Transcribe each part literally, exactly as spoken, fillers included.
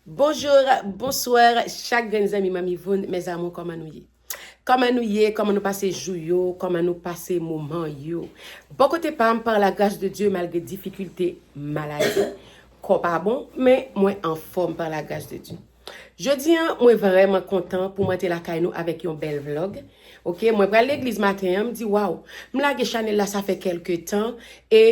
Bonjou, bonswa, chak grenn zanmi Manmi Voun, mes amours, kòman nou ye? Kòman nou ye? Kòman nou pase jou yo? Kòman nou pase moman yo? Bò kote pa m, par la grâce de Dieu, malgre difikilte, maladi, kò pa bon, men mwen anfòm par la grâce de Dieu. Jodi an, mwen vrèman kontan pou mwen te lakay nou avèk yon bèl vlog. Oke, mwen pral legliz maten an, m di, waw, m lage chanèl la, sa fè kèlke tan, e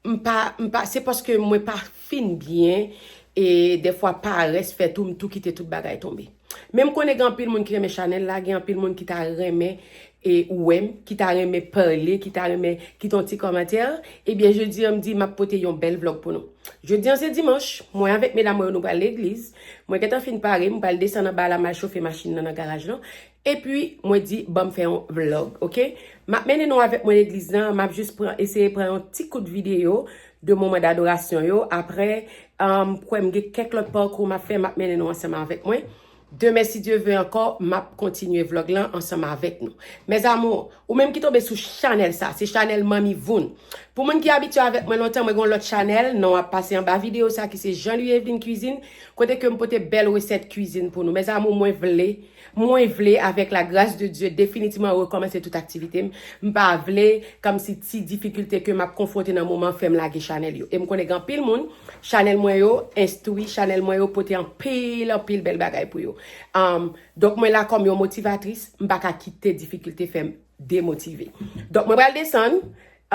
m pa, m pa, se paske mwen pa fin byen, e dèfwa parès fè tou, m tou kite tout bagay tonbe. Men m konnen gen anpil moun ki renmen chanèl la, gen anpil moun ki ta renmen, e, wè m, ki ta renmen pale, ki ta renmen kite yon ti kòmantè. Ebyen, jodi an, m di m ap pote yon bèl vlog pou nou. Jodi an, se dimanch, mwen avèk medam mwen yo, nou pral legliz. Mwen gentan fin pare, m pral desann anba la, m al chofe machin nan nan garaj lan. Epi, mwen di, ban m fè yon vlog, oke? M ap mennen nou avèk mwen legliz lan, m ap jis pran, eseye pran yon ti kout videyo de moman dadorasyon yo. Apre, um, m kwè m gen kèk lòt pakou m ap fè, m ap mennen nou ansanm avèk mwen. Demen, si Dye ve ankò, m ap kontinye vlog lan ansanm avèk nou. Mes amours, ou menm ki tonbe sou chanèl sa, se chanèl Manmi Voun. Pou moun ki abitye avèk mwen lontan, mwen gen yon lòt chanèl, non ap pase anba videyo sa ki se Jean Louis Eveline Cuisine, kote ke m pote bèl resèt kwizin pou nou. Mes amours, mwen vle, mwen vle, avec la grâce de Dieu, definitivman rekòmanse tout aktivite m. M pa vle, kòmsi ti difikilte ke m ap konfwonte nan moman fè m lage chanèl yo. E m konnen gen anpil moun, chanèl mwen yo enstwi, chanèl mwen yo pote anpil, anpil bèl bagay pou yo. Um, donk, mwen la kòm yon motivatris, m pa ka kite difikilte fè m demotive. Donk, mwen pral desann,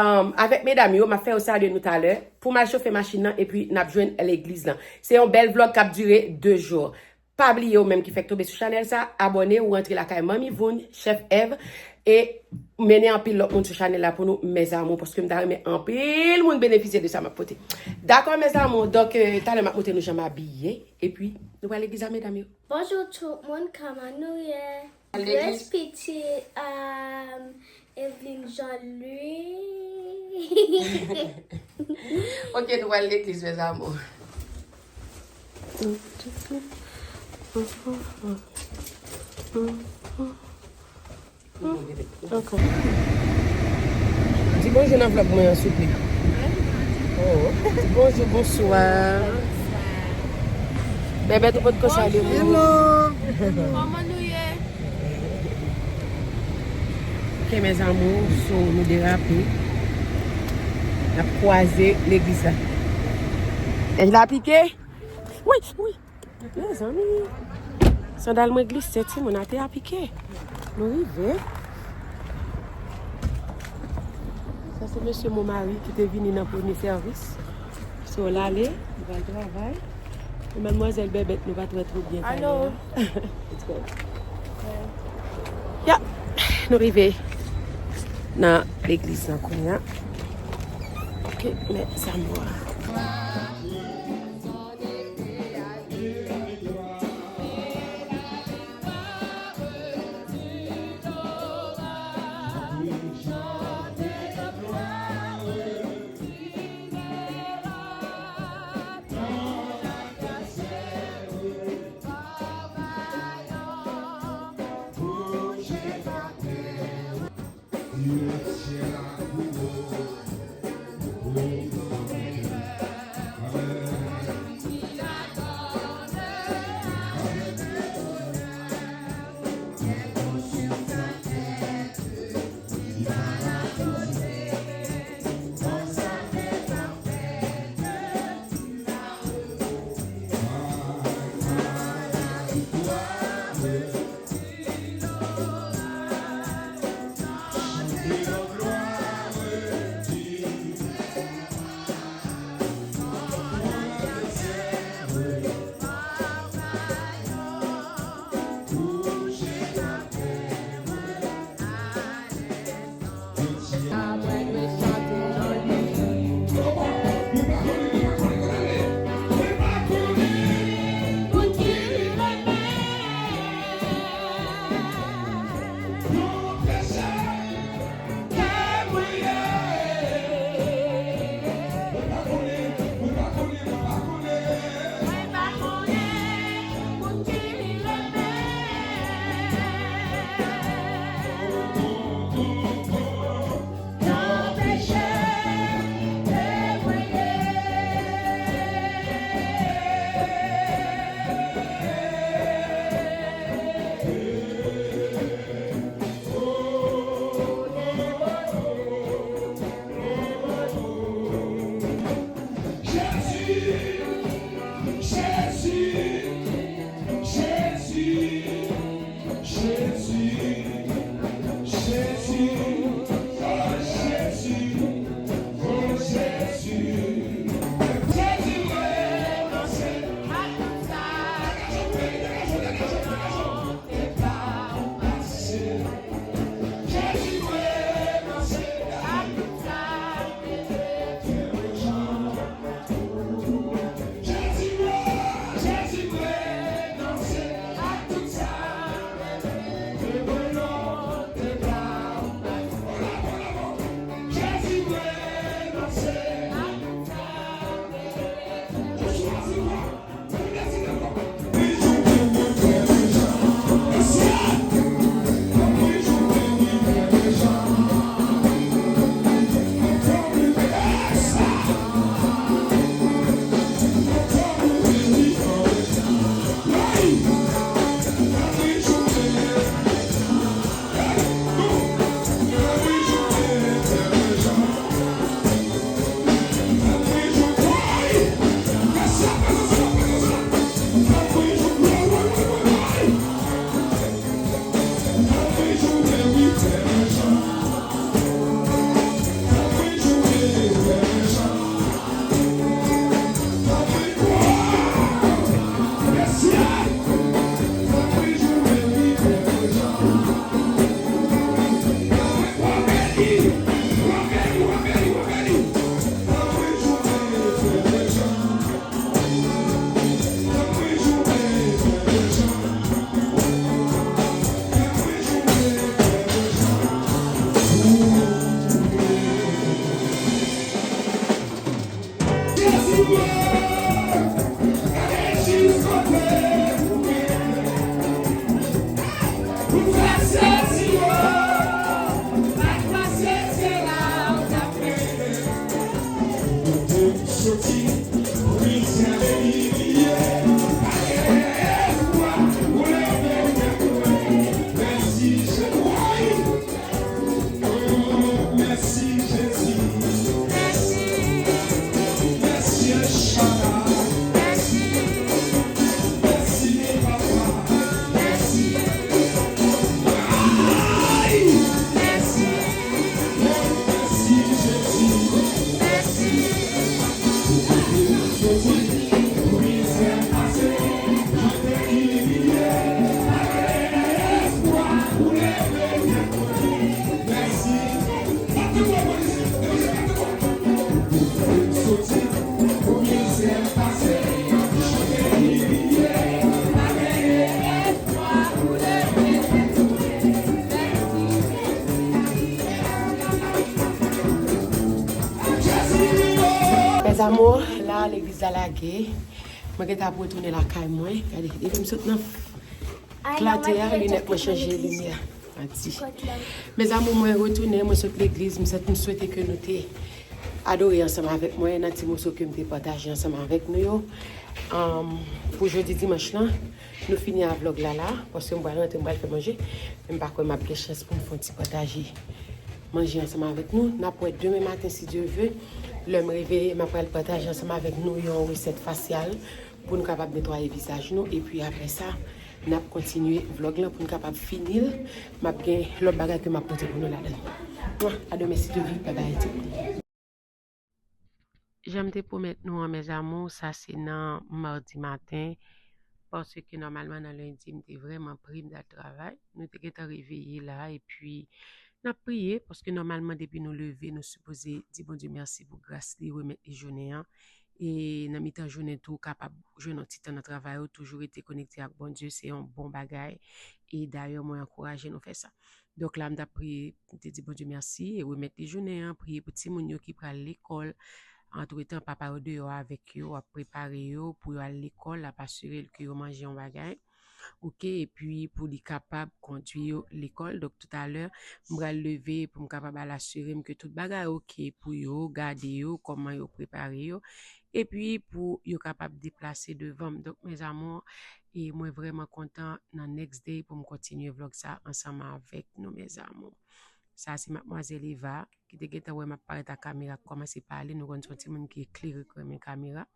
um, avèk medam yo, m ap fè yo salye nou talè, pou m al chofe machin nan, epi n ap jwenn legliz lan. Se yon bèl vlog k ap dire de jou. Pa bliye ou menm ki fèk tonbe sou chanèl sa, abòne ou rantre lakay Manmi Voun, Chèf Èv, e mennen anpil lòt moun sou chanèl la pou nou, mes amours, paske m ta renmen anpil moun benefisye de sa m ap pote. Dakò, mes amours, donk, euh, talè m ap montre nou jan m abiye, epi nou pral legliz a medam yo. Bonjou tout moun, kòman nou ye? Grace Pitit, um, Eveline Jean Louis. Ok, nou pral legliz, mes amours. Ok. Di bonjou nan vlog mwen an, souple. Oh. Di bonjou, bonswa. Bèbèt, ou potko salye nou. Hello. Kòman nou ye? Ok, mes amours, so nou derape. N ap kwaze legliz la. Nèj la pike? Wi, wi. Mezanmi. Sandal mwen glise, timoun, atè a pike. Nou rive. Sa se mesye mon mari ki te vini nan premye sèvis. So, l ale, li pral travay. E madmwazèl Bèbèt, nou pa t wè twò byen talè a. Ya, nou rive nan legliz lan kounye a. Ok, mes amours. Mes amours, la, legliz la lage. Mwen gentan ap retounen lakay mwen. Gade, depi m sot nan klate a, linèt mwen chanje limyè. Manti. Mes amours, mwen retounen, mwen sot legliz, m sot, m swete ke nou te adore ansanm avèk mwen nan ti moso ke m te pataje ansanm avèk nou yo. Anm, pou jodi dimanch lan, nou fini a vlog la la, paske m pral rantre, m pral fè manje, men m pa kwè m ap gen chans pou m fè yon ti pataje manje ansanm avèk nou. N ap wè demen maten, si Dye ve, lè m reveye, m ap pral pataje ansanm avèk nou yon resèt fasyal pou nou kapab netwaye vizaj nou, epi apre sa, n ap kontinye vlog lan pou n kapab fini l. M ap gen lòt bagay ke m ap pote pou nou ladan. Mwa, a demen si Dye ve, bye bye tout moun. Jan m te pwomèt nou an, mes amours, sa se nan madi maten, paske nòmalman nan lendi m te vrèman pri, m t al travay. Nou te gentan reveye la, epi n ap priye, paske nòmalman depi nou leve, nou sipoze di Bondye mèsi pou gras li, remèt li jounen an. E nan mitan jounen tou, ou kapab jwenn yon ti tan nan travay ou, toujou rete konekte ak Bondye, se yon bon bagay. E dayè, mwen ankouraje nou fè sa. Donk la, m t ap priye, m te di Bondye mèsi e remèt li jounen an, priye pou timoun yo ki pral lekòl. Antretan, papa yo deyò avèk yo, ap prepare yo pou yo al lekòl, ap asire l ke yo manje yon bagay. Oke, epi pou li kapab kondui yo lekòl. Donk, toutalè, m pral leve pou m kapab al asire m ke tout bagay oke pou yo, gade yo, kòman yo prepare yo, epi pou yo kapab deplase devan m. Donk, mes amours, e mwen vrèman kontan nan next day pou m kontinye vlog sa ansanm avèk nou, mes amours. Sa se madmwazèl Eva, ki te gentan wè m ap parèt ak kamera, k kòmanse pale. Nou konn se yon timoun ki eklere, k renmen kamera.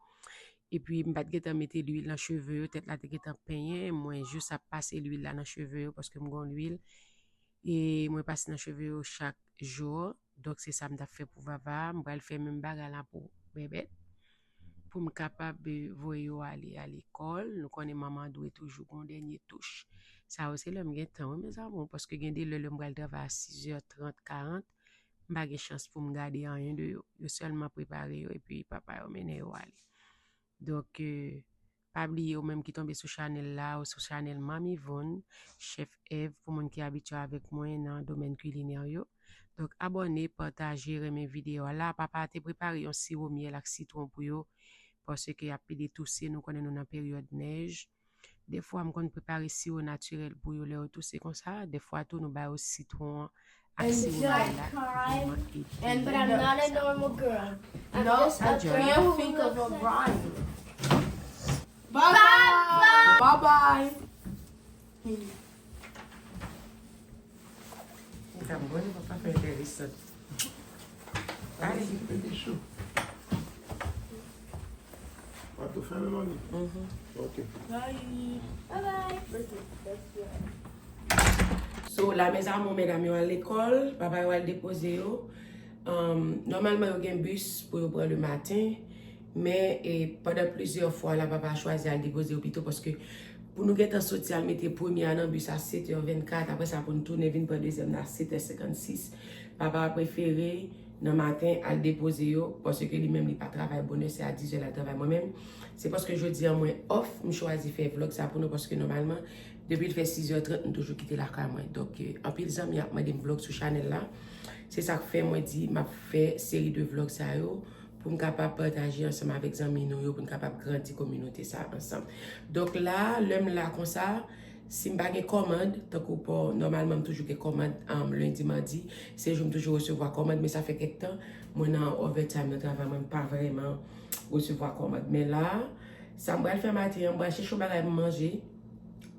Epi, m pa t gentan mete lwil nan cheve yo, tèt la te gentan penyen. Mwen jis ap pase lwil la nan cheve yo, paske m gen yon lwil E mwen pase nan cheve yo chak jou. Donk, se sa m t ap fè pou Vava. M pral fè menm bagay la pou Bèbèt. Pou m kapab, eh, voye yo ale a lekòl. Nou konnen manman dwe toujou gon dènye touch. Sa yo, se lè m gen tan, wi, mes amours, paske gen de lè, lè m pral travay a sis è trant, karant, m pa gen chans pou m gade anyen de yo. Yo sèlman prepare yo, epi papa yo mennen yo ale. Donk, eh, pa bliye ou menm ki tonbe sou chanèl la, ou sou chanèl Manmi Von, Chèf Èv, pou moun ki abitye avèk mwen nan domèn kilinè yo. Donk, abòne, pataje, renmen videyo a. La, papa te prepare yon siwo myèl ak sitwon pou yo, paske y ap pede touse, nou konnen nou nan peryòd nèj. Dèfwa, m konn prepare siwo natirèl pou yo lè yo touse konsa. Dèfwa tou, nou ba yo sitwon an ak siwo myèl la, ki vrèman ede. And but I'm not a normal girl. I'm just a girl who looks like... Bye bye. Bye bye. Ou ka bon, papa fè enteresan. Ale. Bebe cho. W ap tou fèmen, manmi? Mhm. Ok. Bye. Bye bye. So, la, mes amours, medam yo al lekòl, papa yo al depoze yo. Um, nòmalman, yo gen bis pou yo pran le maten, men, e, pandan plizyè fwa, la, papa a chwazi al depoze yo pito, paske pou nou gentan soti al mete premye a nan bis a sèt è vennkat, apre sa, pou nou tounen vin pran dezyèm nan a sèt è senkannsis, papa a prefere nan maten al depoze yo, paske li menm li pa travay bonè, se a dis è l al travay. Mwen menm, se paske jodi a mwen off, m chwazi fè vlog sa pou nou, paske nòmalman, depi l fè sis è trant, m toujou kite lakay mwen. Donk, eh, anpil zanmi ap mande m vlog sou chanèl la. Se sa k fè mwen di m ap fè seri de vlog sa yo pou m kapab pataje ansanm avèk zanmi nou yo, pou n kapab grandi kominote sa ansanm. Donk la, lè m la konsa, si m pa gen kòmand, tankou pa, nòmalman m toujou gen kòmand, um, lendi, madi, se jou m toujou resevwa kòmand, men sa fè kèk tan, mwen nan overtime nan travay mwen, m pa vrèman resevwa kòmand. Men la, sa m pral fè maten an, m pral chèche yon bagay pou m manje,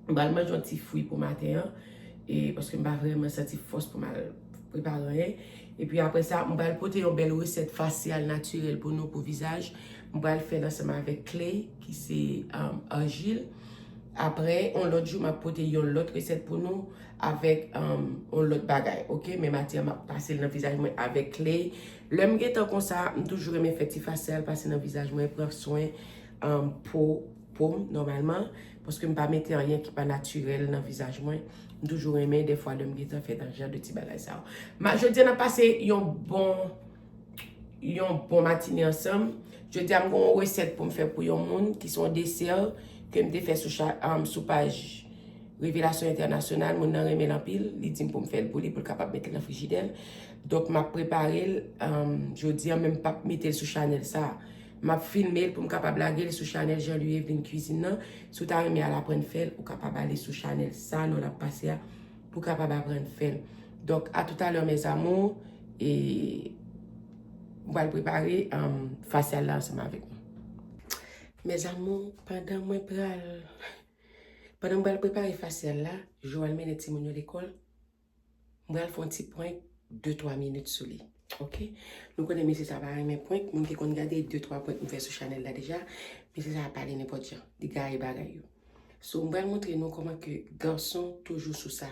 m pral manje yon ti fwi pou maten an, e paske m pa vrèman santi fòs pou m al prepare anyen. Epi apre sa, m pral pote yon bèl resèt fasyal natirèl pou nou, pou vizaj. M pral fè l ansanm avèk Clay, ki se, um, ajil. Apre, yon lòt jou, m ap pote yon lòt resèt pou nou avèk, um, yon lòt bagay, oke? Men maten an, m ap pase l nan vizaj mwen avèk Clay. Lè m gentan konsa, m toujou renmen fè ti fasyal pase nan vizaj mwen, pran swen, um, po, po m, nòmalman, paske m pa mete anyen ki pa natirèl nan vizaj mwen. M toujou renmen, dèfwa, lè m gentan fè nan jan de ti bagay sa yo. Ma, jodi a, n ap pase yon bon, yon bon matine ansanm. Jodi a, m gen yon resèt pou m fè pou yon moun ki se yon desè ke m te fè sou cha-, um, sou paj Revelasyon Entènasyonal. Moun nan renmen l anpil, li di m pou m fè l pou li, pou l kapab mete l nan frijidè l. Donk, m ap prepare l, um, jodi a, men m p ap mete l sou chanèl sa a. M ap filme l pou m kapab lage l sou chanèl Jean Louis Eveline Cuisine nan. Si w ta renmen al aprann fè l, ou kapab ale sou chanèl sa a, non l ap pase a, pou w kapab aprann fè l. Donk, a toutalè, mes amours, e m pral prepare, um, fasyal la ansanm avèk nou. Mes amours, pandan mwen pral, pandan m pral prepare fasyal la, Joël mennen timoun yo lekòl, m pral fè yon ti prank de twa minit sou li. Oke? Nou konnen mesye sa pa renmen prank. Moun ki konn gade de twa prank m fè sou chanèl la deja, mesye sa pale nenpòt jan. Li gaye bagay yo. So, m pral montre nou kòman ke gason toujou sou sa.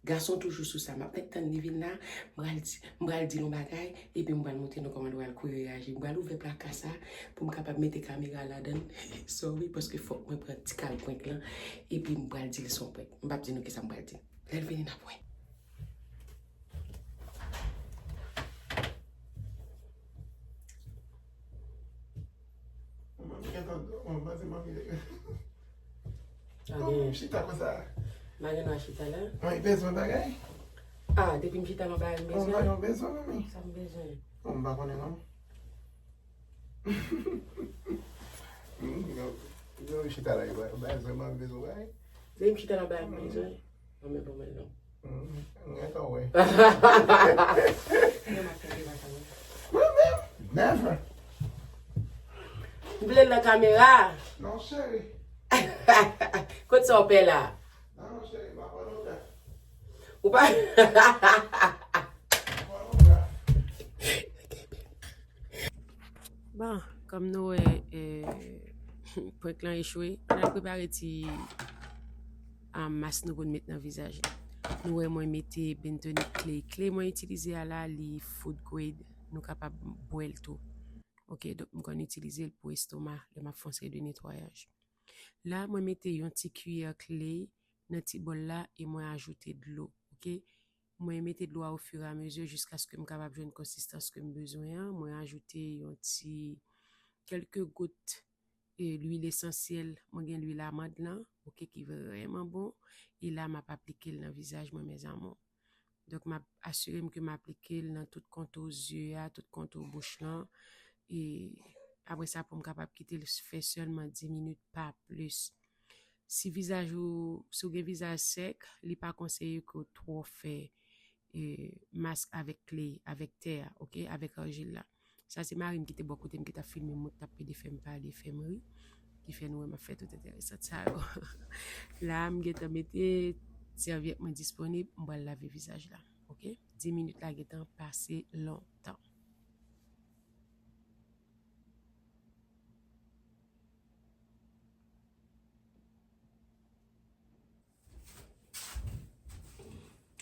Gason toujou sou sa. M ap ret tann li vin la, m pral di, m pral di l yon bagay, epi m pral montre nou kòman l pral kouri reyaji. M pral ouvè plaka sa pou m kapab mete kamera ladan l. Sorry, paske fòk mwen pran ti kal prank lan, epi m pral di l se yon prank. M p ap di nou kisa m pral di l. Lè l vini, n ap wè. Manmi gentan, manmi pa di manmi. Kòman m chita konsa? M pa gen dwa chita la. Mwen bezwen bagay. Ah, depi m chita, m pa gen bezwen. Mwen pa gen bezwen, manmi. Sa m bezwen? Bon, m pa konnen non. Yo, yo chita la, yo bay, bay zòm an bezwen bay. Depi m chita la, bay m bezwen. Bon, men bon, men non. Mwen pa wè. Mwen menm, never. M vle l nan kamera. Non, cheri. Kot sa w pè la? Non, non, cheri, m pa pran non, gars. Ou pa. Bon, kòm nou wè, eh, prank lan echwe, n al prepare ti, ah, mas nou pou n met nan vizaj la. Nou wè mwen mete bentonic clay. Clay mwen itilize a la, li food grade. Nou kapab bwè l tou. Ok, donk m konn itilize l pou estoma lè m ap fè yon seri de netwayaj. La, mwen mete yon ti kiyè clay nan ti bòl la e mwen ajoute dlo. Ok, mwen mete dlo a ofiramezu jiskaske m kapab jwenn konsistans ke m bezwen an. Mwen ajoute yon ti kèlke gout e lwil esansyèl, mwen gen lwil amand lan, ok, ki vrèman bon. E la, m ap aplike l nan vizaj mwen, mes amours. Donk, m ap asire m ke m aplike l nan tout kontou zye a, tout kontou bouch lan. E apre sa, pou m kapab kite l fè sèlman dis minit, pa plis. Si vizaj ou, si w gen vizaj sèk, li pa konseye ke w twò fè e, mask avèk clay, avèk tè a, ok, avèk arjil la. Sa se mari m ki te bò kote m ki t ap filme m, mwen k t ap pede fè m pale, fè m ri, ki fè nou wè m ap fè tout enteresan sa yo. La, m gentan mete sèvyèt mwen disponib, m pral lave vizaj la, ok? Dis minit la gentan pase lontan.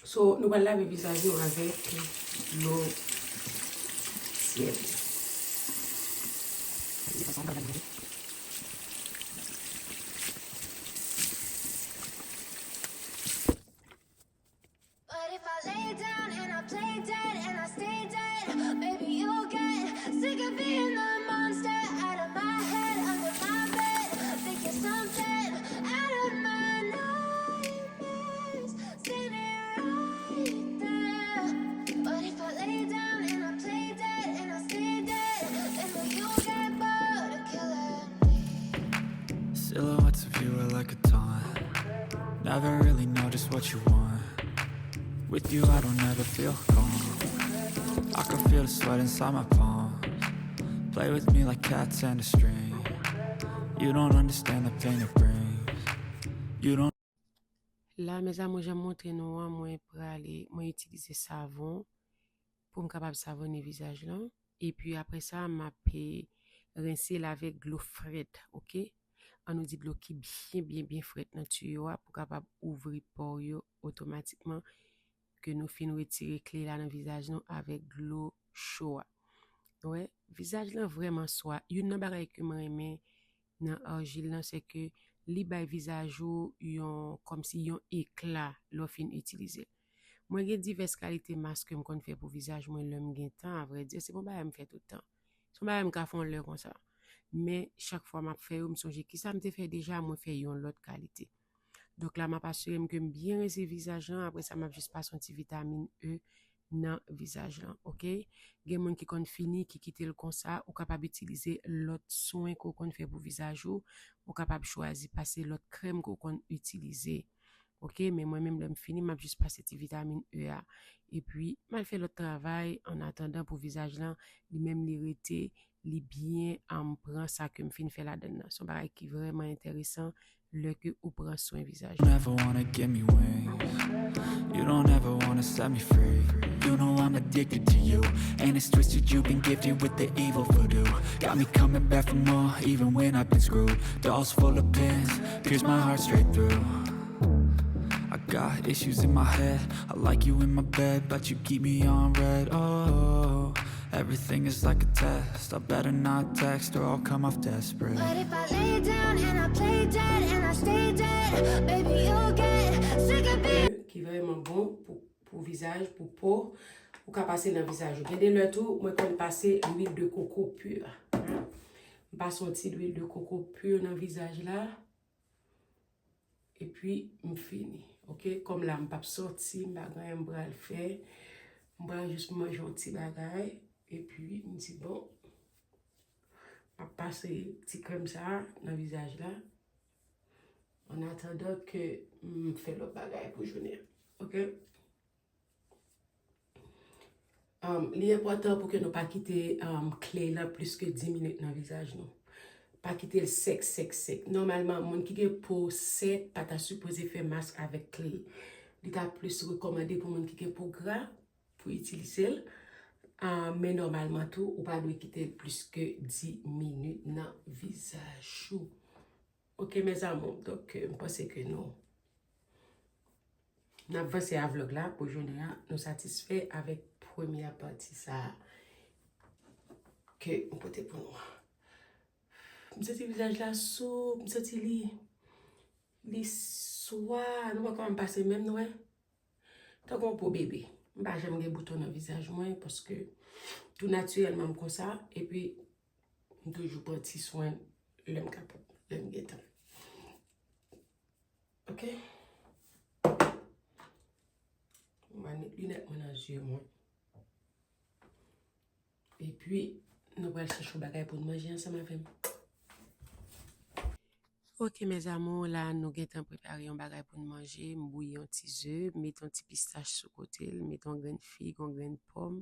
So, nou pral lave vizaj nou avèk dlo tyèd. But if I lay down and I play dead and I stay dead, baby, you'll get sick of being the monster out of my head, under my bed, thinking something out of my nightmares, standing right there. But if I lay down and I play dead and I stay dead, then will you get bored of killing me? Silhouettes of you are like a taunt. Never really know just what you want. With you, I don't ever feel calm. I can feel the sweat inside my palms. Play with me like cats and a string. You don't understand the pain it brings. You don't La, mes amours, jan m montre nou an, mwen prale, mwen itilize savon pou m kapab savone vizaj lan. Epi apre sa, m ap, e, rense l avèk dlo frèt, ok? An nou di dlo ki byen, byen, byen frèt nan tiyo a pou kapab ouvri pò yo otomatikman ke nou fin retire clay la nan vizaj nou avèk dlo cho a. Wè, vizaj lan vrèman swa. Youn nan bagay ke mwen renmen nan arjil lan, se ke li bay vizaj ou yon, kòmsi yon ekla lè w fin itilize l. Mwen gen divès kalite mask ke m konn fè pou vizaj mwen lè m gen tan, avrèdi, se pa yon bagay m fè tout tan. Se yon bagay m ka fè yon lè konsa. Men chak fwa m ap fè yo, m sonje kisa m te fè deja, mwen fè yon lòt kalite. Donk la, m ap asire m ke m byen rense vizaj lan, apre sa, m ap jis pase yon ti vitamin E nan vizaj lan, ok? Gen moun ki konn fini, ki kite l konsa, ou kapab itilize lòt swen ke w konn fè pou vizaj ou, ou kapab chwazi pase lòt krèm ke w konn itilize. Ok, men mwen menm lè m fini, m ap jis pase ti vitamin E a. Epi, m al fè lòt travay, an atandan pou vizaj lan, li menm li rete, li byen, an m pran sa ke m fin fè ladann nan. Se yon bagay ki vrèman enteresan lè ke ou pran swen vizaj ou. Never wanna give me wings. You don't ever wanna set me free. You know I'm addicted to you. And it's twisted, you've been gifted with the evil voodoo. Got me coming back for more, even when I've been screwed. Dolls full of pins, pierce my heart straight through. I got issues in my head. I like you in my bed, but you keep me on red. Oh, everything is like a test. I better not text or I'll come off desperate. But if I lay down and I play dead and I stay dead, baby, you'll get sick of being Ki vrèman bon pou, pou vizaj, pou po. Ou ka pase nan vizaj ou. Gen de lè tou, mwen konn pase lwil de koko pur. M pase yon ti lwil de koko pur nan vizaj la. Epi, m fini. Ok? Kòm la, m p ap sòti, m pa gen anyen m pral fè. M pral jis manje yon ti bagay. Epi, m di, bon, m ap pase ti krèm sa a nan vizaj la. An atandan ke m fè lòt bagay pou jounen an. Ok? Um, li enpòtan pou ke nou pa kite, um, clay lan plis ke dis minit nan vizaj nou. Pa kite l sèk, sèk, sèk. Nòmalman, moun ki gen po sèk pa ta sipoze fè mask avèk clay. Li ta plis rekòmande pou moun ki gen po gra pou itilize l. Um, men nòmalman tou, ou pa dwe kite l plis ke dis minit nan vizaj ou. Ok, mes amours, donk, euh, m panse ke nou N ap vanse a vlòg la pou jounen an. Nou satisfè avèk premyè pati sa a ke m pote pou nou an. M santi vizaj la soup, m santi li, li swa, nou wè kòman m pase menm, nou wè. Tankou yon po bebe. M pa janm gen bouton nan vizaj mwen paske tou natirèlman m konsa, epi m toujou pran ti swen lè m kapab, lè m gen tan. Ok? M va met linèt mwen nan zye mwen. Epi, nou pral chèche yon bagay pou n manje ansanm avè m. Ok, mes amours, la, nou gentan prepare yon bagay pou n manje. M bouyi yon ti ze, m met yon ti pistach sou kote l, m met yon grenn fig, yon grenn pòm.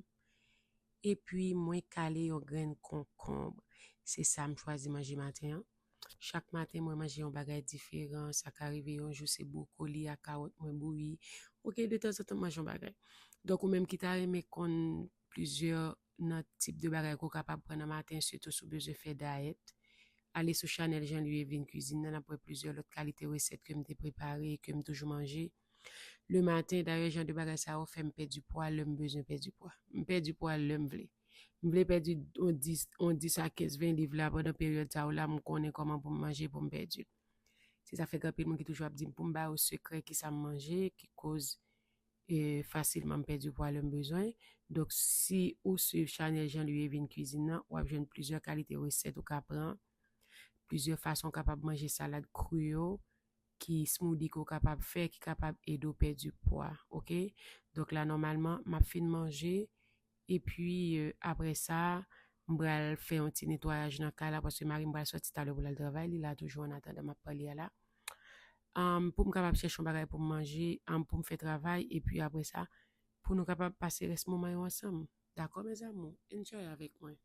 Epi, mwen kale yon grenn konkonb. Se sa m chwazi manje maten an. Chak maten, mwen manje yon bagay diferan. Sa ka rive yon jou se bwokoli ak kawòt mwen bouyi. Ok, de tanzantan, m manje yon bagay. Donk, ou menm ki ta renmen konn plizyè nan tip de bagay ke w kapab pran nan maten, sitou si w bezwen fè dayèt, ale sou chanèl Jean Louis Evelyne Cuisine nan, n ap wè plizyè lòt kalite resèt ke m te prepare e ke m toujou manje. Le maten, dayè, jan de bagay sa yo fè m pèdi pwa lè m bezwen pèdi pwa. M pèdi pwa lè m vle. M vle pèdi yon dis, yon dis a kenz, ven liv la pandan peryòd sa yo la, m konnen kòman pou m manje pou m pèdi l. Se sa fè gen anpil moun ki toujou ap di m pou m ba yo sekrè kisa m manje, ki koz, e, fasilman m pèdi pwa lè m bezwen. Donk, si ou swiv chanèl Jean Louis Evelyne Cuisine nan, w ap jwenn plizyè kalite resèt ou ka pran, plizyè fason w kapab manje salad kri yo, ki smoothie ke w kapab fè, ki kapab ede w pèdi pwa, ok? Donk la, nòmalman, m ap fin manje, epi, e, apre sa, m pral fè yon ti netwayaj nan kay la, paske mari m pral sòti talè pou l al travay, li la toujou annatandan m ap pale a la. Am, pou m kapab chèche yon bagay pou m manje, am, pou m fè travay, epi apre sa, pou nou kapab pase rès moman yo ansanm. Dakò, mes amours? Enjoy avèk mwen.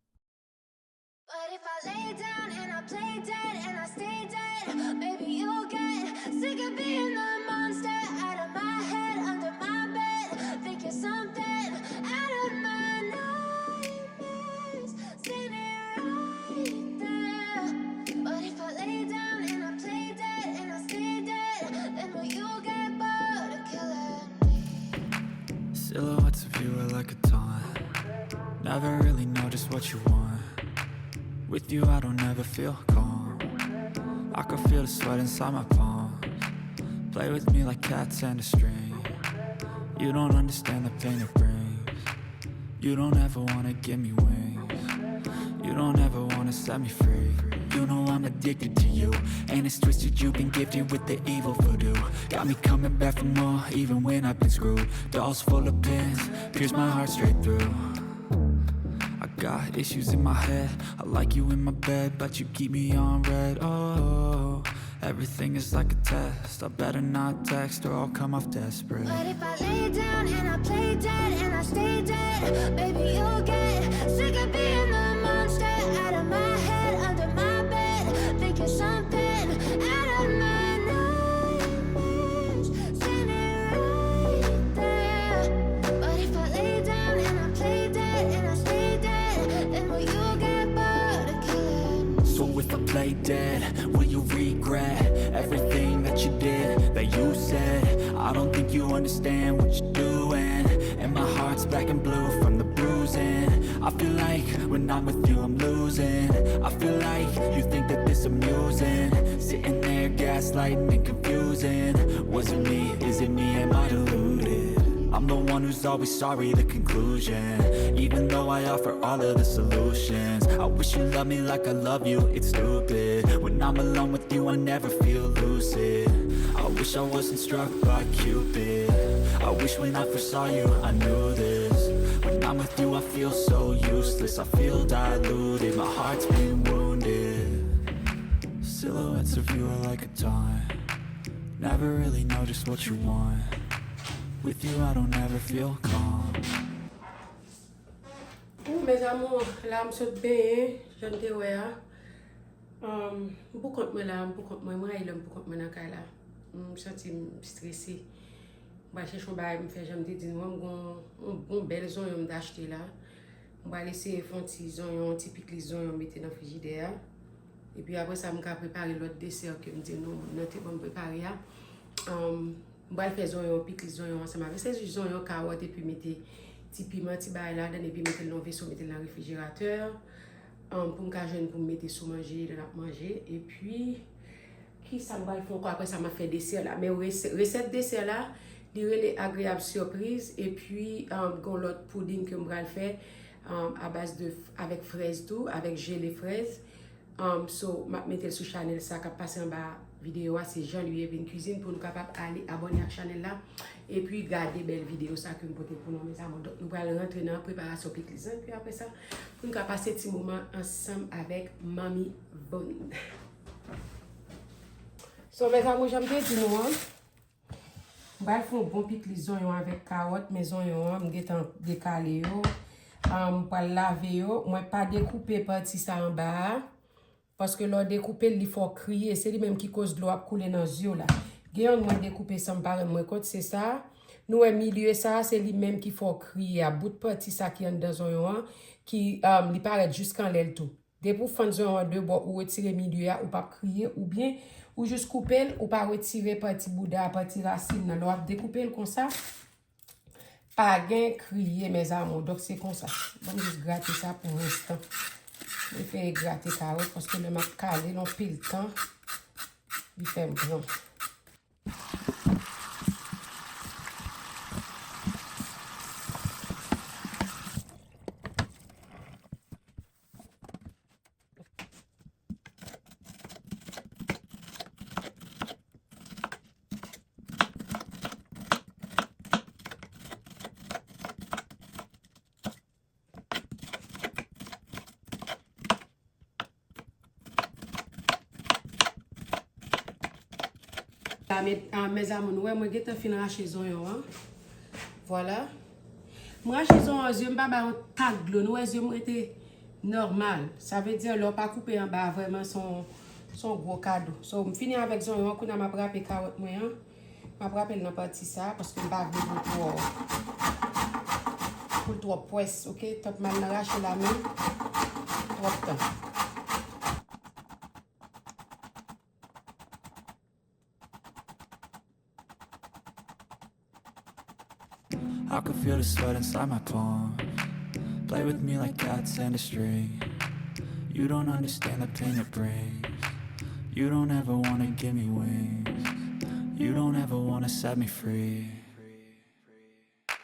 But if I lay down and I play dead and I stay dead, maybe you'll get sick of being the monster out of my head, under my bed, thinking something out of my nightmares, standing right there. But if I lay down and I play dead and I stay dead, then will you get bored of killing me? Silhouettes of you are like a taunt. Never really know just what you want. With you, I don't ever feel calm. I can feel the sweat inside my palms. Play with me like cats and a string. You don't understand the pain it brings. You don't ever wanna give me wings. You don't ever wanna set me free. You know I'm addicted to you, and it's twisted you've been gifted with the evil voodoo. Got me coming back for more, even when I've been screwed. Dolls full of pins, pierce my heart straight through. I got issues in my head. I like you in my bed, but you keep me on red. Oh, everything is like a test. I better not text or I'll come off desperate. But if I lay down and I play dead and I stay dead, baby, you'll get sick of being the monster out of my head, under my bed, thinking something out of my nightmares, standing right there. But if I lay down and I play dead and I stay dead, then will you get bored of killing me? So if I play dead, will you regret everything that you did, that you said? I don't think you understand what you're doing. And my heart's black and blue from the bruising. I feel like when I'm with you, I'm losing. I feel like you think that this amusing. Sitting there gaslighting and confusing. Was it me? Is it me? Am I deluded? I'm the one who's always sorry, the conclusion. Even though I offer all of the solutions, I wish you loved me like I love you, it's stupid. When I'm alone with you, I never feel lucid. I wish I wasn't struck by Cupid. I wish when I first saw you, I knew this. When I'm with you, I feel so useless. I feel diluted, my heart's been wounded. Silhouettes of you are like a taunt. Never really know just what you want. With you, I don't ever feel calm. Ou, mes amours, la m sot benyen, jan n te wè a. Um, m pou kont mwen la, m pou kont mwen, m rayi lè m pou kont mwen nan kay la. M santi m strese. M pral chèche yon bagay pou m fè, jan m te di nou an, m gon yon bon bèl zonyon m t achte la. M pral eseye fè yon ti zonyon, yon ti pikliz zonyon mete nan frijidè a. Epi apre sa, m ka prepare lòt desè ke m di nou moun nan te ban m prepare a. Um, M pral fè zonyon, pikliz zonyon ansanm avè l. Se jis zonyon, kawòt, epi mete ti piman, ti bagay ladan l, epi mete l nan yon veso, mete l nan refrijeratè, um, pou m ka jwenn pou m mete sou manje lè n ap manje. Epi, kisa m pral fè ankò? Apre sa, m ap fè desè la. Men resè-, resèt desè la, li rele Agreable Surprise. Epi, um, gen yon lòt puding ke m pral fè, um, a baz de, avèk frèz tou, avèk jele frèz. Um, so, m ap mete l sou chanèl sa k ap pase anba videyo a, se Jean Louis Evin Cuisine, pou nou kapab ale abòne ak chanèl la, epi gade bèl videyo sa ke m pote pou nou, mes amours. Donk, nou pral rantre nan preparasyon pikliz lan, epi apre sa, pou nou ka pase ti moman ansanm avèk Manmi Von. So, mes amours, jan m te di nou an, m pral fè yon bon pikliz zonyon avèk kawòt, men zonyon an, m gentan dekale yo. Ah, m pral lave yo. Mwen pa dekoupe pati sa anba a, paske lè w dekoupe l, li fè w kriye. Se li menm ki koz dlo ap koule nan zye w la. Gen yonn mwen dekoupe san m pa rann mwen kont, se sa. Nou wè milye sa a, se li menm ki fè w kriye a. Bout pati sa ki anndan zonyon an, ki, um, li parèt jiskanlè l tou. Depi w fann zonyon an de bò, ou retire milye a, ou p ap kriye, oubyen ou jis koupe l, ou pa retire pati bouda a, pati rasin nan. Lè w ap dekoupe l konsa, pa gen kriye, mes amours. Donk, se konsa. Ban m jis grate sa pou yon instan. Mwen fè grate kawòt, paske lè m ap kale l anpil tan, li fè m pran. La, mes, ah, mes amours, nou wè mwen gentan fin rache zonyon an. Vwala. M rache zonyon an, zye m pa bay yon tak dlo. Nou wè zye m rete nòmal. Sa vle di, lè w pa koupe anba a, vrèman, se yon, se yon gwo kado. So, m fini avèk zonyon an, kounye a m ap rape kawòt mwen an. M ap rape l nan pati sa a, paske m pa vle pou l twò, pou l twò pwès, oke? Tank m al nan rache la menm, twòp tan. I can feel the sweat inside my palms. Play with me like cats and a string. You don't understand the pain it brings. You don't ever wanna give me wings. You don't ever wanna set me free.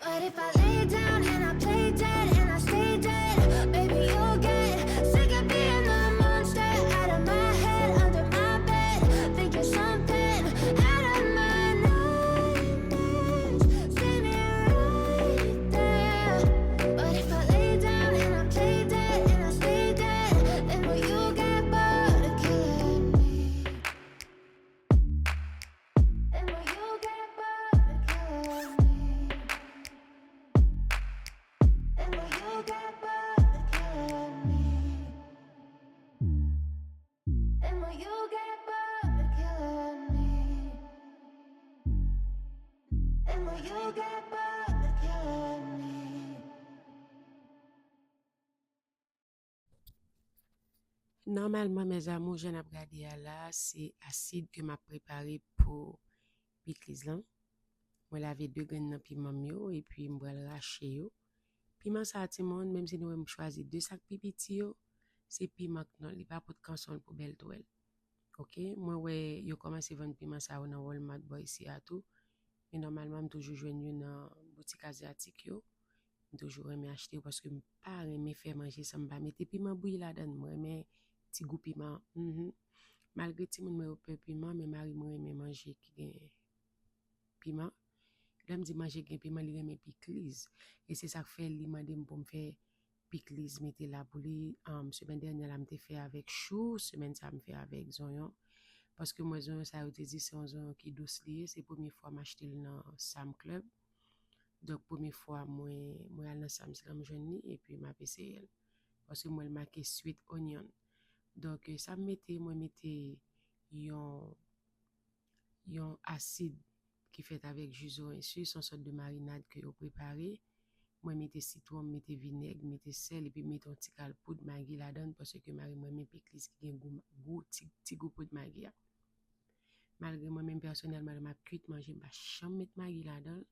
But if I lay down and I play dead and I stay dead, baby, you'll get sick of being the monster out of my head, under my bed, thinking something out of my nightmares. See me right there. But if I lay down and I play dead and I stay dead, then will you get bored of killing me? And will you get bored of killing me? And will you get bored of killing me? And will you get bored of killing me? And will you get bored of killing me? Nòmalman, mes amours, jan n ap gade a la, se asid ke m ap prepare pou pikliz lan. Mwen lave de grenn nan piman m yo, epi m pral rache yo. Piman sa a, timoun, menm si nou wè m chwazi de sa k pi piti yo, se piman k non, li pa pot kanson l pou bèl twèl. Oke, mwen wè yo kòmanse vann piman sa yo nan Walmart bò isi a tou. Men nòmalman, m toujou jwenn yo nan boutik azyatik yo. M toujou renmen achte yo paske m pa renmen fè manje san m pa mete piman bouyi ladan l. Mwen renmen ti gou piman. Mhm. Malgre timoun mwen yo pè piman, men mari m renmen manje ki gen piman. Lè m di manje ki gen piman, li renmen pikliz. E se sa k fè li mande m pou m fè pikliz mete la pou li. Um, semèn dènyè la, m te fè avèk chou. Semèn sa, m fè avèk zonyon. Paske mwen, zonyon sa yo te di se yon zonyon ki dous li ye. Se premye fwa m achte l nan Sam's Club. Donk, premye fwa mwen, mwen al nan Sam's lan, m jwenn li, epi m ap eseye l. Paske mwen, l make sweet onion. Donk, sa m mete, mwen mete yon yon asid ki fèt avèk ji zoranj si, se yon sòt de marinad ke yo prepare. Mwen mete sitwon, m mete vinèg, m mete sèl, epi m mete yon ti kal poud magi ladan l, paske mari mwen renmen pikliz ki gen gou, gou, ti, ti gou poud magi a. Malgre mwen menm pèsonèlman, lè m ap kwit manje, m pa janm met magi ladan l.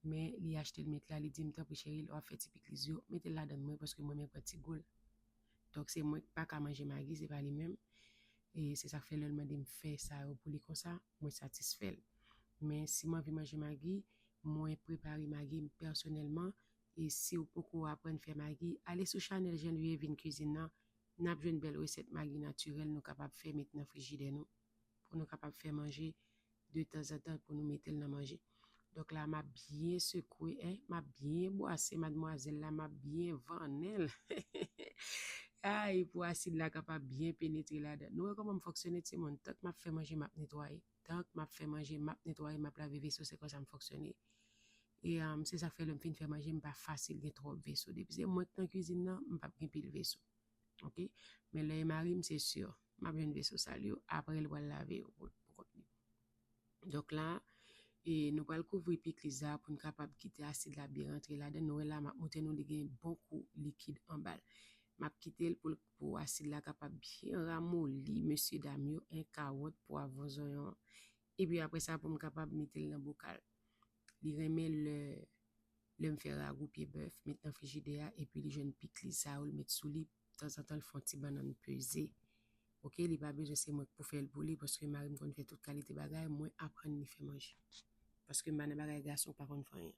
Men li achte l met la, li di m, "Tanpri cheri, lè w ap fè ti pikliz yo, mete l ladan l mwen, paske mwen menm pran ti gou l." Donk, se mwen k pa ka manje magi, se pa li menm. E se sa k fè lè l mande m fè sa yo pou li konsa, mwen satisfè l. Men si m anvi manje magi, mwen prepare magi m pèsonèlman. E si w poko aprann fè magi, ale sou chanèl Jean Louis Evin Cuisine nan, n ap jwenn bèl resèt magi natirèl nou kapab fè met nan frijidè nou, pou nou kapab fè manje de tanzantan pou nou mete l nan manje. Donk la, m ap byen sekwe, en, m ap byen bwase madmwazèl la, m ap byen vannen l. Ay, pou asid la kapab byen penetre ladan. Nou wè kòman m fonksyone, timoun? Tank m ap fè manje, m ap netwaye. Tank m ap fè manje, m ap netwaye, m ap lave veso, se konsa m fonksyone. E um, se sa k fè lè m fin fè manje, m pa fasil gen twòp veso. Depi se mwen k nan kwizin nan, m p ap gen pil veso. Ok? Men lè e mari m, se si, m ap jwenn veso sal yo, apre l pral lave yo pou, pou kont li. Donk la, e nou pral kouvri pikliz la pou n kapab kite asid la byen rantre ladan. Nou wè la, m ap montre nou li gen bon kou likid anba l. M ap kite l pou, pou asid la kapab byen ramoli, mesye dam yo, en, kawòt, pwavwon, zonyon. Epi apre sa, pou m kapab mete l nan bokal. Li renmen lè, lè m fè ragou pye bèf, met nan frijidè a, epi li jwenn pikliz sa yo, l met sou li, tanzantan l fè yon ti bannann peze. Ok, li pa bezwen se mwen k pou fè l pou li, paske mari m konn fè tout kalite bagay, mwen aprann li fè manje. Paske m pa nan bagay gason pa konn fè anyen.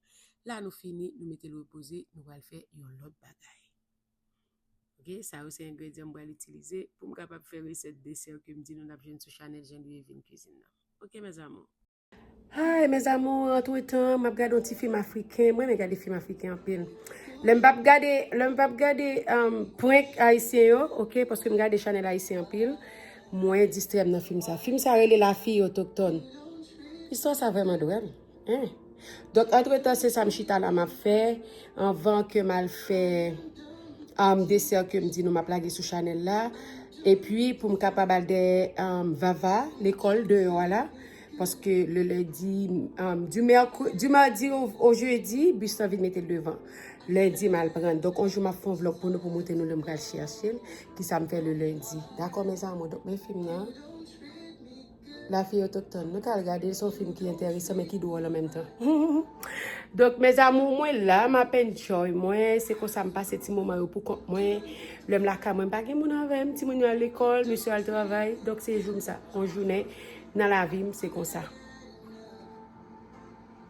La nou fini, nou mete l repoze, nou pral fè yon lòt bagay. Ok, sa yo se engredyan m pral itilize pou m kapab fè resèt desè ke m di nou n ap jwenn sou chanèl Jean Louis Evin Cuisine nan. Ok, mes amours. Hi, mes amours, antretan, m ap gade yon ti fim afriken. Mwen renmen gade fim afriken anpil. Lè m p ap gade, lè m p ap gade um, prank ayisyen yo, ok, paske m gade chanèl ayisyen anpil, mwen distrè m nan fim sa. Fim sa rele La Fille Autochtone. Istwa sa vrèman dwòl. Hein? Donk, antretan, se sa m chita la m ap fè, anvan ke m al fè um, desè ke m di nou m ap lage sou chanèl la. Epi, pou m kapab al dèyè um, Vava, lekòl deyò a la. Paske le lendi, um, du, mercre- du mardi au, au jeudi, bis lan vin mete l devan. Lendi, m al pran l. Donk, yon jou m ap fè yon vlòg pou nou, pou montre nou lè m pral chèche l, kisa m fè le lendi. Dakò, mes amours? Donk, men fim nan. La Fille Autochtone. Nou t al gade l, se yon fim ki enteresan, men ki dwòl an menm tan. Donk, mes amours, mwen la, m ap enjoy mwen. Se konsa m pase ti moman yo pou kont mwen. Lè m lakay mwen, m pa gen moun avè m. Timoun yo al lekòl, mesye al travay. Donk, se jou m sa. Yon jounen nan lavi m, se konsa.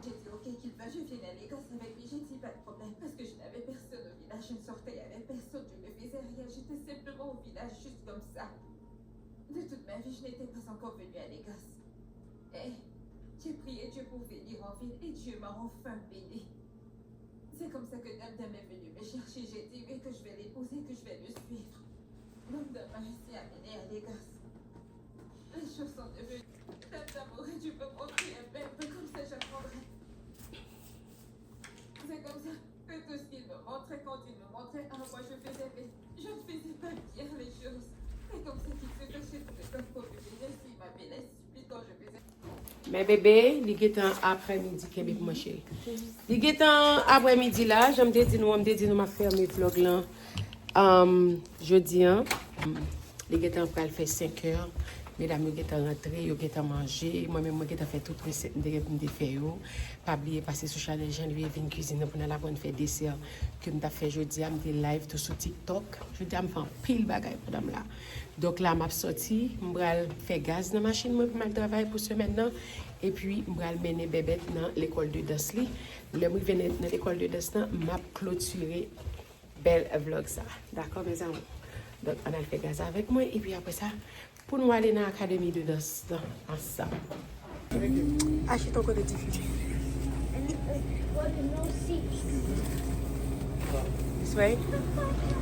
J'ai dit ok qu'il veuille, je viens à Lagos avec lui, j'ai dit pas de problème, parce que je n'avais personne au village, je ne sortais avec personne, je ne faisais rien, j'étais simplement au village, juste comme ça. De toute ma vie, je n'étais pas encore venue à Lagos. Et j'ai prié Dieu pour venir en ville, et Dieu m'a enfin béni. C'est comme ça que Dame Dame est venue me chercher, j'ai dit oui, que je vais l'épouser, que je vais le suivre. Dame Dame m'a ainsi amenée à Lagos. Les choses sont devenues. Dame Dame aurait dû me montrer un peu, comme ça j'apprendrais. C'est comme ça que tout ce qu'il me montrait, quand il me montrait, ah, moi je faisais, mais je ne faisais pas bien les choses. C'est comme ça qu'il se cachait sous le balcon de Venise, il m'appelait stupide quand je faisais. Men bebe, li gentan aprèmidi, kenbe pou mwen cheri. Li gentan aprèmidi la, jan m te di nou an, m te di nou m ap fèmen vlòg lan. Um, jodi an, li gentan pral fè senkè. Medam yo gentan rantre, yo gentan manje. Mwen menm, mwen gentan fè tout resèt m te gen pou m te fè yo. Pa bliye pase sou chanèl Jean Louis Evin Cuisine nan pou n al aprann fè desè ke m t ap fè jodi a. M te live tou sou TikTok. Jodi a, m fè anpil bagay pandan m la. Donk la, m ap sòti, m pral fè gaz nan machin mwen pou m al travay pou semèn nan. Epi, m pral mennen Bèbèt nan lekòl de dans li. Lè m rive nan, nan lekòl de dans lan, m ap klotire bèl vlòg sa. Dakò, mes amours? Donk, ann al fè gaz avèk mwen, epi apre sa, pou nou ale nan akademi de dans lan ansanm. Achte yon kote tifi. This way?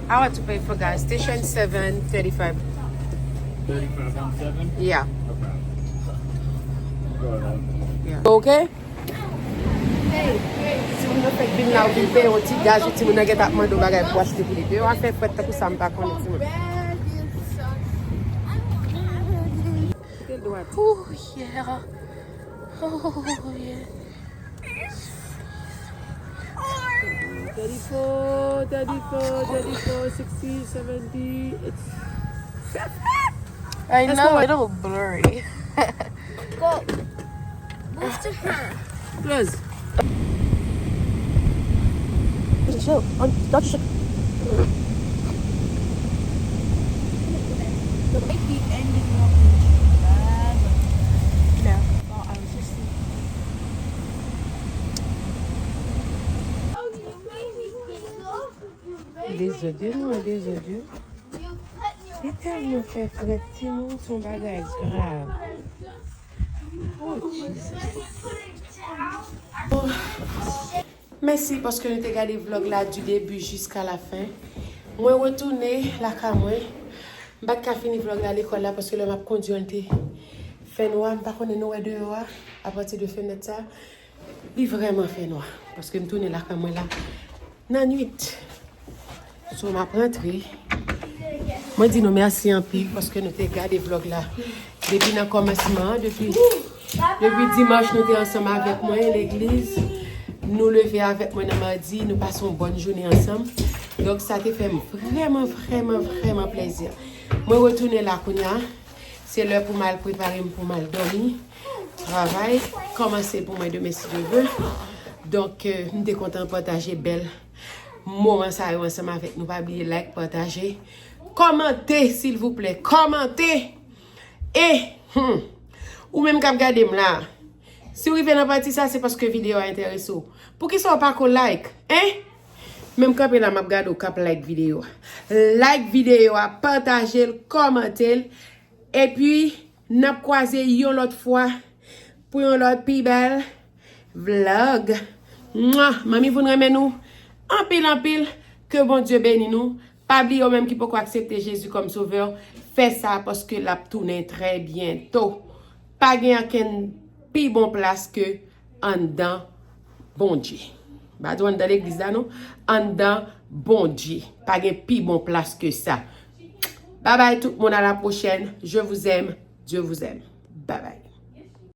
I want to pay for gas station seven thirty-five. Thirty-five on seven? Yeah. Okay. Go ahead. Yeah. Okay? Timoun nan fèk vin la, ou vin peye yon ti gaz, timoun nan gentan ap mande w bagay pou achte pou li. Yo ap fè frèt tankou sa, m pa konnen, timoun. Kite l dwat. Ooh, yeah. Oh, yeah. Thirty-four, thirty-four, thirty-four, sixty, seventy. It's I know, a little blurry. Go. Move to her. Close. Chill. Um, don't you should. It be ending up in Chicago. No. Oh, I was just thinking. Dezòd, nou an dezòd. Li tèlman fè frèt, timoun, se yon bagay grav. Oh, Jesus. Mèsi paske nou te gade vlòg la du début jusqu'à la fin. Mwen retounen lakay mwen. M pa t ka fini vlòg la lekòl la paske lè m ap kondui an, li te fè nwa. M pa konnen nou wè deyò a, apati de fenèt sa. Li vrèman fè nwa. Paske m tounen lakay mwen la nan nwit. So, m ap rantre. Mwen di nou mèsi anpil paske nou te gade vlòg la. Depi nan kòmansman an, depi, depi dimanch nou te ansanm avèk mwen legliz. Nou leve avèk mwen nan madi, nou pase yon bòn jounen ansanm. Donk, sa te fè m vrèman, vrèman, vrèman plèzi. Mwen retounen la kounye a. Se lè pou m al prepare m pou m al dòmi. Travay kòmanse pou mwen demen si Dye vle. Donk, euh, m te kontan pataje bèl moman sa yo ansanm avèk nou. Pa bliye like, pataje, kòmante, silvouplè. Kòmante! E, hmm, ou menm k ap gade m la, si w rive nan pati sa, se paske videyo a enterese w. Poukisa w pa ko like? Hein? Men m kanpe la, m ap gade w k ap like videyo a. Like videyo a, pataje l, kòmante l. Epi, n ap kwaze yon lòt fwa pou yon lòt pi bèl vlòg. Mwa! Manmi Voun renmen nou anpil, anpil. Ke Bondye beni nou. Pa bliye, ou menm ki poko aksepte Jezi kòm sovè, fè sa paske l ap tounen trè byento. Pa gen ankenn pi bon plas ke anndan Bondye. M pa di w anndan legliz la non, anndan Bondye. Pa gen pi bon plas ke sa. Babay tout moun, à la prochaine. Je vous aime. Dieu vous aime. Babay.